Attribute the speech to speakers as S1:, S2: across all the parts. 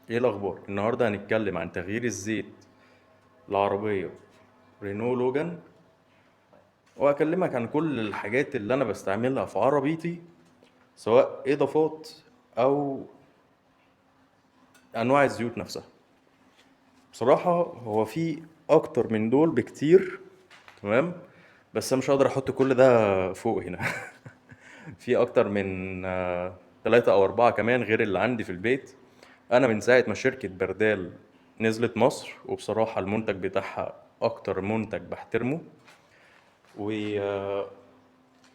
S1: ايه الاخبار؟ النهارده هنتكلم عن تغيير الزيت العربية رينو لوجان، وهكلمك عن كل الحاجات اللي انا بستعملها في عربيتي، سواء اضافات او انواع الزيوت نفسها. بصراحة هو في اكتر من دول بكتير، تمام، بس انا مش هقدر احط كل ده فوق هنا. في اكتر من 3 او 4 كمان غير اللي عندي في البيت. انا من ساعة ما شركة بردال نزلت مصر، وبصراحة المنتج بتاعها اكتر منتج بحترمه، و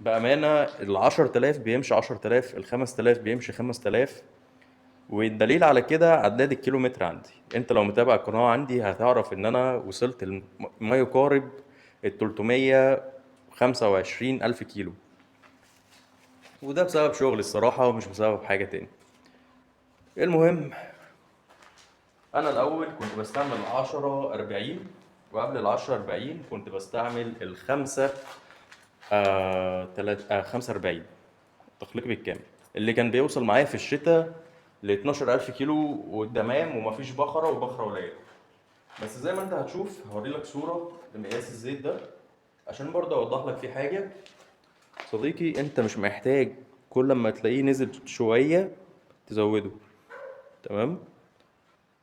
S1: بأمانة 10,000 بيمشي 10,000، 5,000 بيمشي 5,000، والدليل على كده عداد الكيلومتر عندي. انت لو متابع القناة عندي هتعرف ان انا وصلت ما يقارب 325,000 كيلو، وده بسبب شغل الصراحة ومش بسبب حاجة تاني. المهم انا الاول كنت بستعمل 10 40، وقبل 10 40 كنت بستعمل الخمسة، تلات، 45 تخليق بالكامل، اللي كان بيوصل معايا في الشتاء ل 12000 كيلو وتمام، ومفيش بخرة وبخرة قليلة. بس زي ما انت هتشوف هوري لك صورة لمقياس الزيت ده عشان برضه اوضح لك فيه حاجة. صديقي انت مش محتاج كل ما تلاقيه نزل شوية تزوده، تمام؟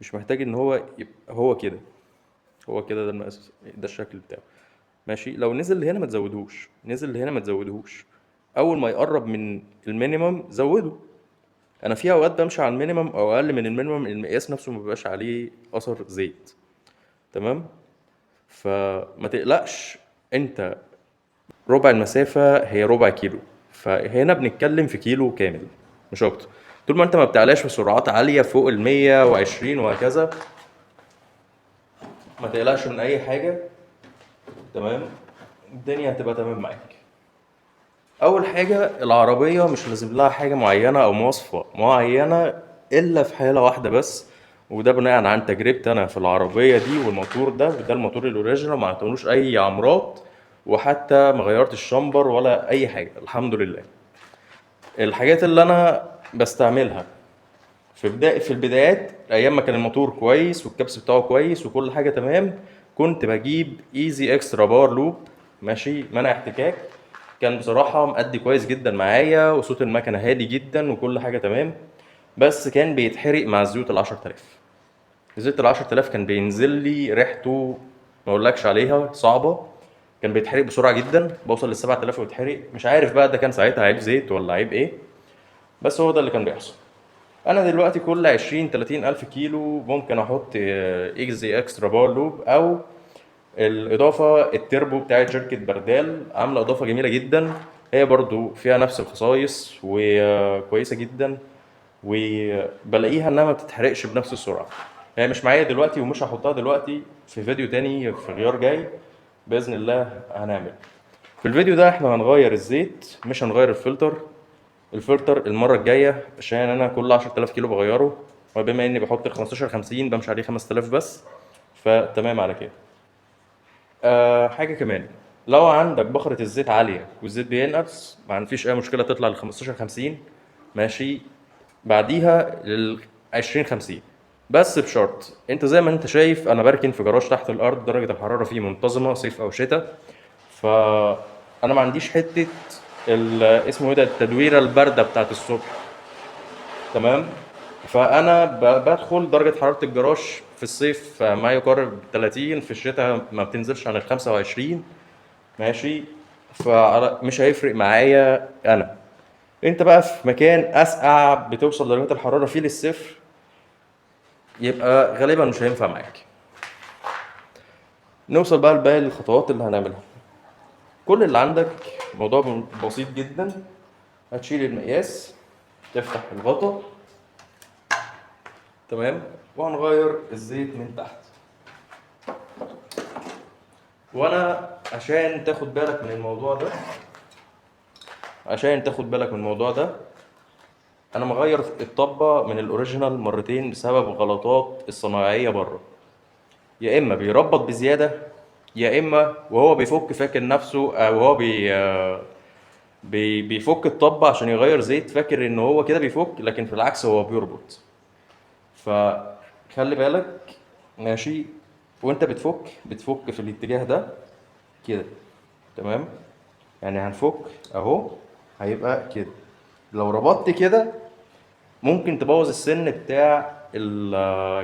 S1: مش محتاج ان هو يبقى هو كده، هو كده، ده المقاس، ده الشكل بتاعه، ماشي. لو نزل لهنا ما تزودهوش، نزل لهنا ما تزودهوش، اول ما يقرب من ال minimum زوده. انا في اوقات بمشي على ال minimum او اقل من ال minimum، المقياس نفسه ما بيبقاش عليه اثر زيت، تمام؟ فما تقلقش، انت ربع المسافة هي ربع كيلو، فهنا بنتكلم في كيلو كامل مش اكتر. طول ما انت ما بتعلاش في سرعات عالية فوق 120 وهكذا، ما تقلقش من اي حاجة، تمام؟ الدنيا هتبقى تمام معاك. اول حاجة العربية مش لازم لها حاجة معينة او مواصفة معينة الا في حالة واحدة بس، وده بناء عن تجربتي انا في العربية دي والموتور ده، وده الموتور ال original ما عطونوش اي عمرات، وحتى ما غيرتش الشمبر ولا اي حاجة الحمد لله. الحاجات اللي انا بستعملها في البدايات ايام ما كان الموتور كويس والكبس بتاعه كويس وكل حاجة تمام، كنت بجيب Easy Extra Power Lube، ماشي، منع احتكاك. كان بصراحة مأدي كويس جدا معايا، وصوت المكنه هادي جدا وكل حاجة تمام، بس كان بيتحرق مع الزيوت 10,000. زيت 10,000 كان بينزل لي ريحته ما اقولكش عليها صعبة، كان بيتحرق بسرعة جدا، بوصل 7,000 ويتحرق. مش عارف بقى ده كان ساعتها عيب زيت ولا عيب ايه، بس هو ده اللي كان بيحصل. انا دلوقتي كل 20-30 الف كيلو ممكن احط Easy Extra Power Lube، او الاضافة التربو بتاعت شركة بردال، عامله اضافه جميلة جدا، هي برضو فيها نفس الخصائص وكويسة جدا، وبلاقيها انها ما بتتحرقش بنفس السرعة. هي مش معايا دلوقتي ومش هحطها دلوقتي، في فيديو تاني في غيار جاي باذن الله هنعمل. في الفيديو ده احنا هنغير الزيت، مش هنغير الفلتر. الفلتر المرة الجاية عشان انا كل 10,000 كيلو بغيره، وبما اني بحط 15 50 بمشي عليه 5000 بس، فتمام على كده. حاجة كمان، لو عندك بخرة الزيت عالية والزيت بينقص ما فيش أي مشكلة، تطلع 15 50، ماشي، بعديها 20 50، بس بشرط. انت زي ما انت شايف انا بركن في جراج تحت الارض، درجة الحرارة فيه منتظمة صيف او شتاء، فانا ما عنديش حتة اسمه ايه ده، التدويرة الباردة بتاعت الصبح، تمام؟ فانا بدخل درجة حرارة الجراج في الصيف ما يقارب 30، في الشتاء ما بتنزلش عن 25، ماشي، فمش هيفرق معايا انا. انت بقى في مكان اسقع بتوصل درجة الحرارة فيه للصفر، يبقى غالبا مش هينفع معاك. نوصل بقى لباقي الخطوات اللي هنعملها. كل اللي عندك موضوع بسيط جدا، هتشيل المقياس، تفتح الغطا، تمام، وهنغير الزيت من تحت. وانا عشان تاخد بالك من الموضوع ده، عشان تاخد بالك من الموضوع ده، انا مغير الطبة من ال original مرتين بسبب غلطات الصناعية بره. يا اما بيربط بزيادة، يا اما وهو بيفك فاكر نفسه، او وهو بيفك الطبة عشان يغير زيت فاكر ان هو كده بيفك، لكن في العكس هو بيربط. فخلي بالك ماشي، وانت بتفك في الاتجاه ده كده، تمام؟ يعني هنفك اهو، هيبقى كده. لو ربطت كده ممكن تبوظ السن بتاع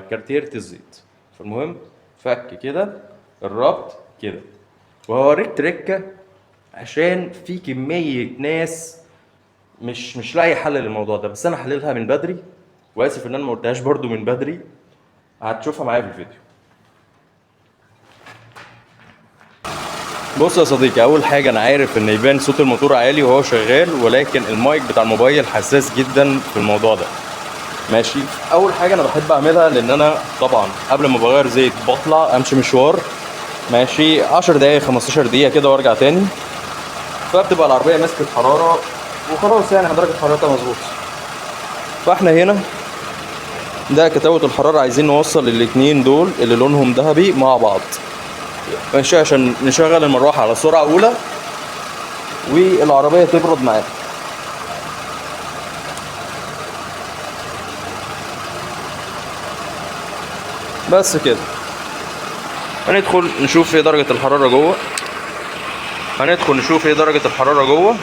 S1: كارتيرة الزيت. فالمهم فك كده الربط كده. وهوريك تريكة عشان في كمية ناس مش لاقي حل للموضوع ده، بس انا حللها من بدري، واسف ان انا ما قلتهاش برضو من بدري، هتشوفها معايا في الفيديو. بص يا صديقي، اول حاجة انا عارف ان يبان صوت الموتور عالي وهو شغال، ولكن المايك بتاع الموبايل حساس جدا في الموضوع ده. ماشي، اول حاجة انا بحب اعملها، لان انا طبعا قبل ما بغير زيت بطلع امشي مشوار، ماشي 10 دقايق 15 دقيقة كده وارجع تاني، فبتبقى العربية مسكت حرارة وخلاص، يعني درجه حرارتها مظبوط. فاحنا هنا ده كتاوت الحرارة، عايزين نوصل الاتنين دول اللي لونهم ذهبي مع بعض، ماشي، عشان نشغل المروحة على سرعة اولى والعربية تبرد معانا. بس كده هندخل نشوف ايه درجة الحرارة جوه. هندخل نشوف ايه درجة الحرارة جوه.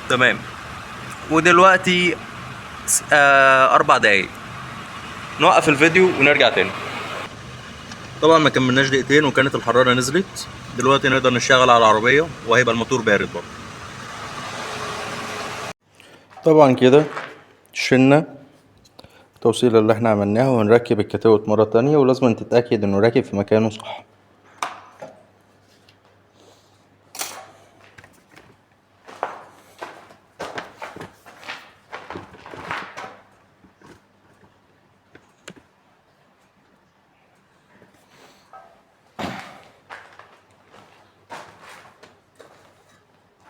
S1: تمام، ودلوقتي 4 دقايق. نوقف الفيديو ونرجع تاني. طبعا ما كملناش دقيقتين وكانت الحرارة نزلت. دلوقتي نقدر نشتغل على العربية وهيبقى الموتور بارد برضه. طبعا كده شلنا التوصيلة اللي احنا عملناها، وهنركب الكتاوت مرة تانية، ولازم تتأكد انه راكب في مكانه صح.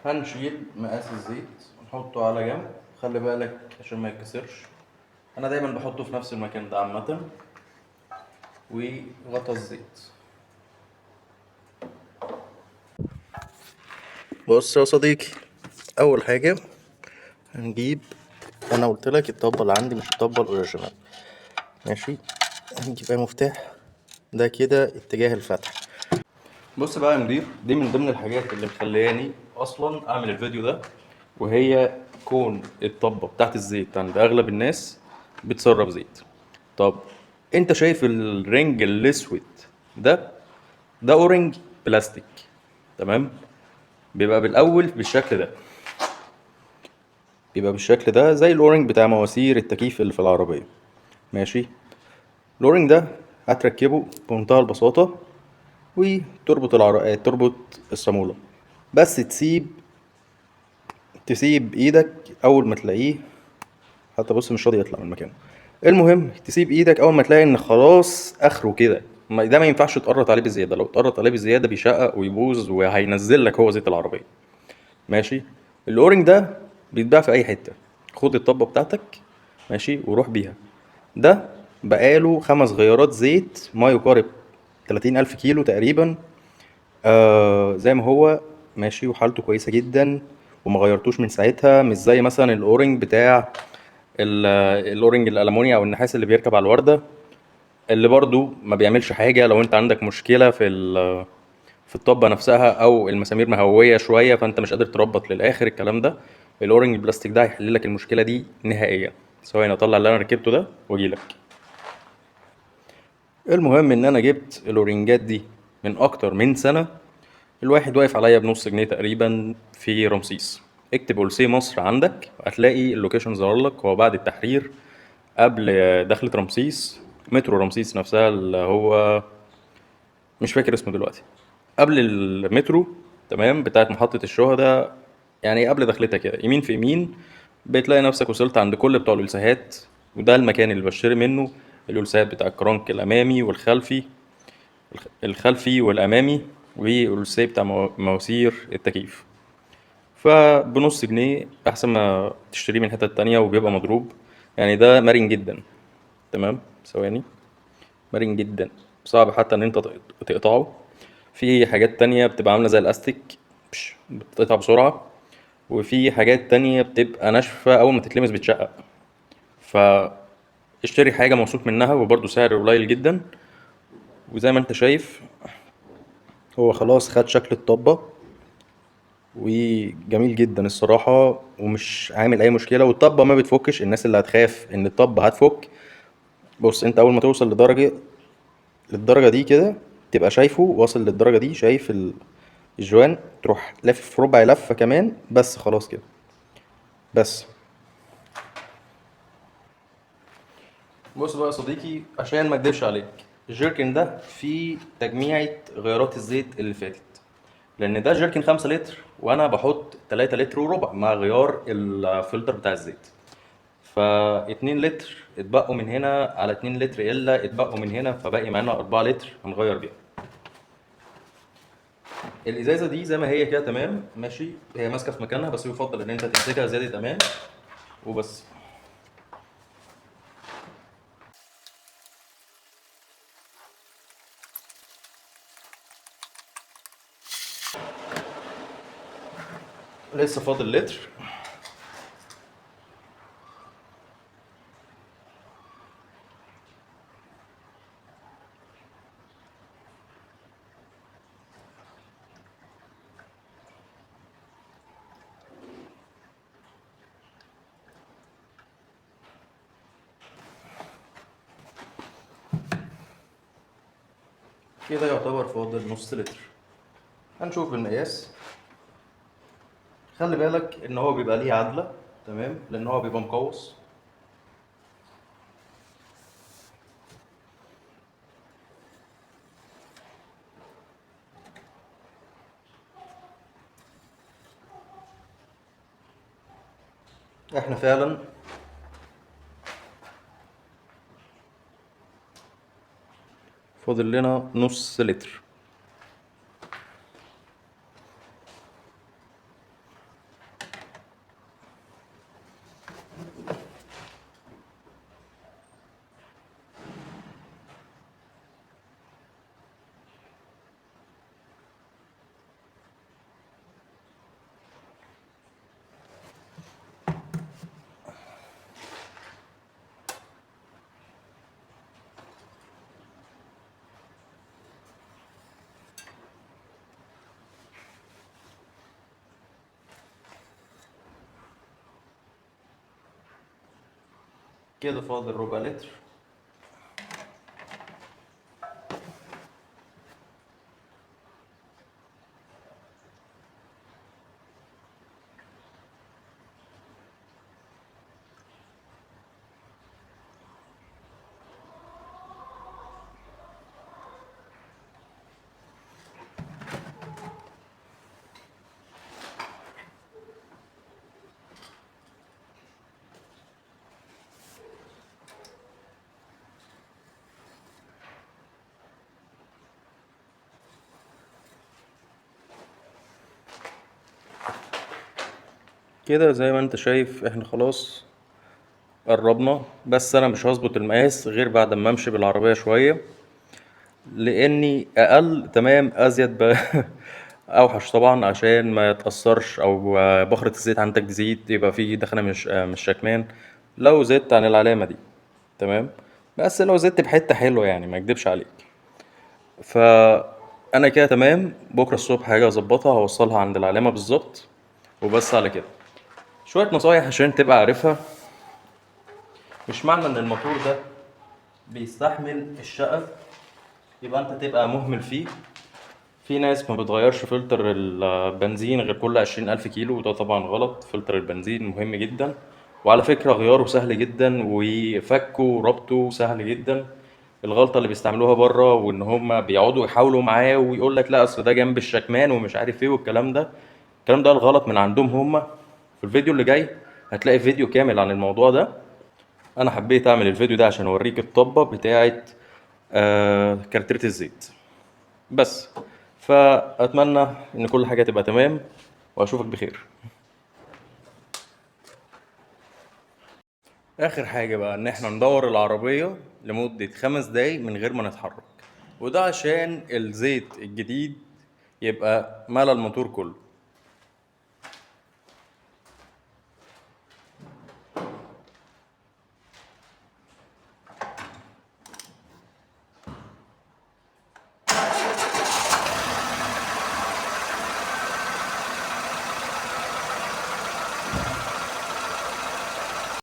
S1: هنشيل مقاس الزيت ونحطه على جنب، خلي بالك عشان ما يتكسرش، انا دايما بحطه في نفس المكان ده عامة. وغطا الزيت. بص يا صديقي، اول حاجة هنجيب، انا قلت لك الطبة اللي عندي مش الطبة ال original، ماشي؟ هنجيب اي مفتاح ده كده اتجاه الفتح. بص بقى يا مدير، دي من ضمن الحاجات اللي مخلياني اصلا اعمل الفيديو ده، وهي كون الطبة بتاعت الزيت عند اغلب الناس بتسرب زيت. طب انت شايف ال ring الاسود ده؟ ده O-ring بلاستيك، تمام؟ بيبقى بالاول بالشكل ده، بيبقى بالشكل ده زي ال O-ring بتاع مواسير التكييف اللي في العربية، ماشي؟ ال O-ring ده هتركبه بمنتهى البساطة وتربط تربط الصامولة، بس تسيب ايدك اول ما تلاقيه، حتى بص مش راضي يطلع من مكانه. المهم تسيب ايدك اول ما تلاقي ان خلاص اخره كده، ده ما ينفعش تقرط عليه بزيادة، لو اتقرط عليه بزيادة بيشقق ويبوظ وهينزل لك هو زيت العربية، ماشي؟ ال O-ring ده بيتباع في اي حتة، خد الطبه بتاعتك ماشي وروح بيها. ده بقاله 5 غيارات زيت ما يقارب 30,000 كيلو تقريبا، زي ما هو ماشي، وحالته كويسة جدا وما غيرتوش من ساعتها. مش زي مثلا ال O-ring بتاع ال O-ring الالمونيا او النحاس اللي بيركب على الورده، اللي برضو ما بيعملش حاجة. لو انت عندك مشكلة في الطبه نفسها او المسامير مهويه شوية فانت مش قادر تربط للاخر الكلام ده، ال O-ring البلاستيك ده هيحل لك المشكلة دي نهائيا. ثواني اطلع اللي انا ركبته ده واجي لك. المهم ان انا جبت الاورنجات دي من اكتر من سنة، الواحد واقف عليا بنص جنيه تقريبا في رمسيس. اكتب اولسيه مصر عندك هتلاقي ال location ظهر لك، هو بعد التحرير قبل دخلة رمسيس، مترو رمسيس نفسها اللي هو مش فاكر اسمه دلوقتي، قبل المترو تمام، بتاعت محطة الشهداء، يعني قبل دخلتها كده يمين في يمين بتلاقي نفسك وصلت عند كل بتوع الألساهات، وده المكان اللي بشتري منه الألساهات بتاع الكرانك الأمامي والخلفي، الخلفي والأمامي، والألسيه بتاع مواسير التكييف. فبنص جنيه أحسن ما تشتريه من حتة تانية وبيبقى مضروب، يعني ده مرن جدا، تمام؟ ثواني، مرن جدا، صعب حتى إن أنت تقطعه. في حاجات تانية بتبقى عاملة زي الأستيك، بتتقطع بسرعة، وفي حاجات تانية بتبقى ناشفة أول ما تتلمس بتشقق. فاشتري حاجة موثوق منها، وبرده سعر قليل جدا. وزي ما انت شايف هو خلاص خد شكل الطبة، وجميل جدا الصراحة، ومش عامل أي مشكلة، والطبة ما بتفكش. الناس اللي هتخاف إن الطبة هتفك، بص انت أول ما توصل للدرجة دي كده تبقى شايفه واصل للدرجة دي، شايف الجوان، تروح لافف ربع لفة كمان بس، خلاص كده بس. بص بقى يا صديقي، عشان ما اكدبش عليك، الجيركن ده فيه تجميعة غيارات الزيت اللي فاتت، لان ده جيركن 5 لتر وانا بحط 3 لتر وربع مع غيار الفلتر بتاع الزيت، ف 2 لتر اتبقوا من هنا على 2 لتر الا اتبقوا من هنا، فباقي معانا 4 لتر هنغير بيها. الازازه دي زي ما هي كده تمام ماشي، هي ماسكه في مكانها، بس يفضل ان انت تمسكها زيادة امان وبس. لسه فاضل لتر. كده يعتبر فاضل نص لتر. هنشوف بالمقياس. خلي بالك ان هو بيبقى ليه عدله، تمام، لان هو بيبقى مقوس. احنا فعلا فاضل لنا نص لتر. كده فاضل ربع لتر. كده زي ما انت شايف احنا خلاص قربنا، بس انا مش هظبط المقاس غير بعد ما امشي بالعربية شوية، لاني اقل تمام ازيد اوحش طبعا، عشان ما يتأثرش او بخرة الزيت عندك تزيد، يبقى في دخنة مش شكمان لو زدت عن العلامة دي، تمام. بس لو زدت بحتة حلوة يعني، ما اكدبش عليك. فانا كده تمام. بكرة الصبح هاجي اظبطها، هوصلها عند العلامة بالظبط وبس. على كده شوية نصايح عشان تبقى عارفها. مش معنى ان الموتور ده بيستحمل الشقة يبقى انت تبقى مهمل فيه. في ناس ما بتغيرش فلتر البنزين غير كل 20,000 كيلو، وده طبعا غلط. فلتر البنزين مهم جدا، وعلى فكرة غياره سهل جدا، وفكه وربطه سهل جدا. الغلطة اللي بيستعملوها بره وان هم بيقعدوا يحاولوا معاه ويقول لك لا اصل ده جنب الشكمان ومش عارف ايه والكلام ده، الكلام ده الغلط من عندهم هم. في الفيديو اللي جاي هتلاقي فيديو كامل عن الموضوع ده. انا حبيت اعمل الفيديو ده عشان اوريك الطبة بتاعت كارتيرة الزيت بس. فاتمنى ان كل حاجة تبقى تمام، واشوفك بخير. اخر حاجة بقى ان احنا ندور العربية لمدة 5 دقايق من غير ما نتحرك، وده عشان الزيت الجديد يبقى ملى الموتور كله.